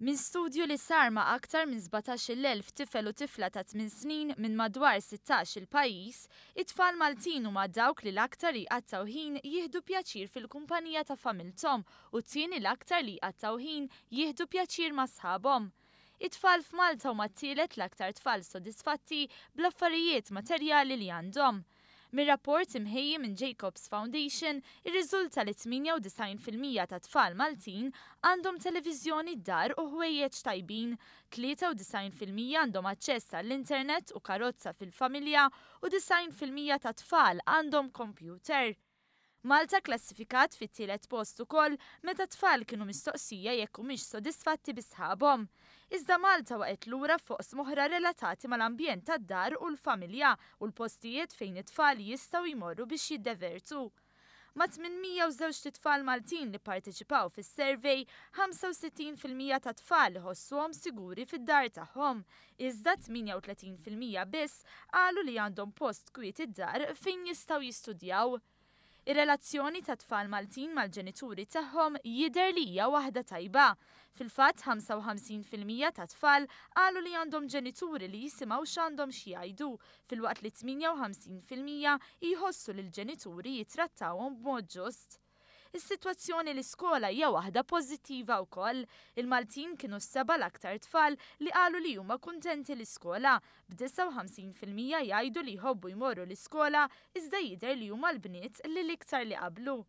Minn studju li sar ma' aktar minn 17,000 tifel u tifla ta' 8 snin minn madwar 16-il pajjiż, it-tfal Maltin huma dawk li l-aktar jqattgħu ħin jieħdu pjaċir fil-kumpanija ta' familthom u t-tieni l-aktar li jqattgħu ħin jieħdu pjaċir ma' sħabhom. It-tfal f'Malta huma t-tielet l-aktar tfal sodisfatti bl-affarijiet materjali li għandhom. Mir-rapport imħejji minn Jacobs Foundation irriżulta li 98% ta' tfal Maltin għandhom televiżjoni d-dar u ħwejjeġ tajbin, 93% għandhom aċċess għall-internet u karozza fil-familja u 90% ta' tfal għandhom kompjuter. Malta klassifikat fit-tielet post ukoll meta tfal kienu mistoqsija jekk humiex sodisfatti bi sħabhom. Iżda Malta waqgħet lura fuq oħra relatati mal-ambjent tad-dar u l-familja u l-postijiet fejn it-tfal jistgħu jmorru biex jiddevertu. Ma' 802 tfal Maltin li parteċipaw fis-survey, 65% ta' tfal ħossuhom siguri fid-dar tagħhom, iżda 38% biss qalu li għandhom post kwiet id-dar fejn jistgħu jistudjaw. Ir-relazzjoni ta' tfal Maltin mal-ġenituri tagħhom jidher li hija waħda tajba. Fil-fatt 55% ta' tfal qalu li għandhom ġenituri li jisimgħu x'għandhom xi jgħidu, filwaqt li 58% jħossu li l-ġenituri jitrattawhom b'mod ġust. Is-sitwazzjoni l-iskola hija waħda pożittiva wkoll. Il-Maltin kienu s-seba' l-aktar tfal li qalu li huma kuntenti l-iskola, b'59% jgħidu li jħobbu jmorru l-iskola iżda jidher li huma l-bniet li l-iktar li qablu.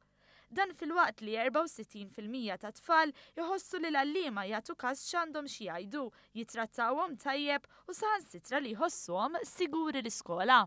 Dan filwaqt li 64% ta' tfal iħossu li l-għalliema jagħtu każ x'għandhom xi jgħidu, jitrattawhom tajjeb u saħansitra li jħossuhom siguri l-iskola.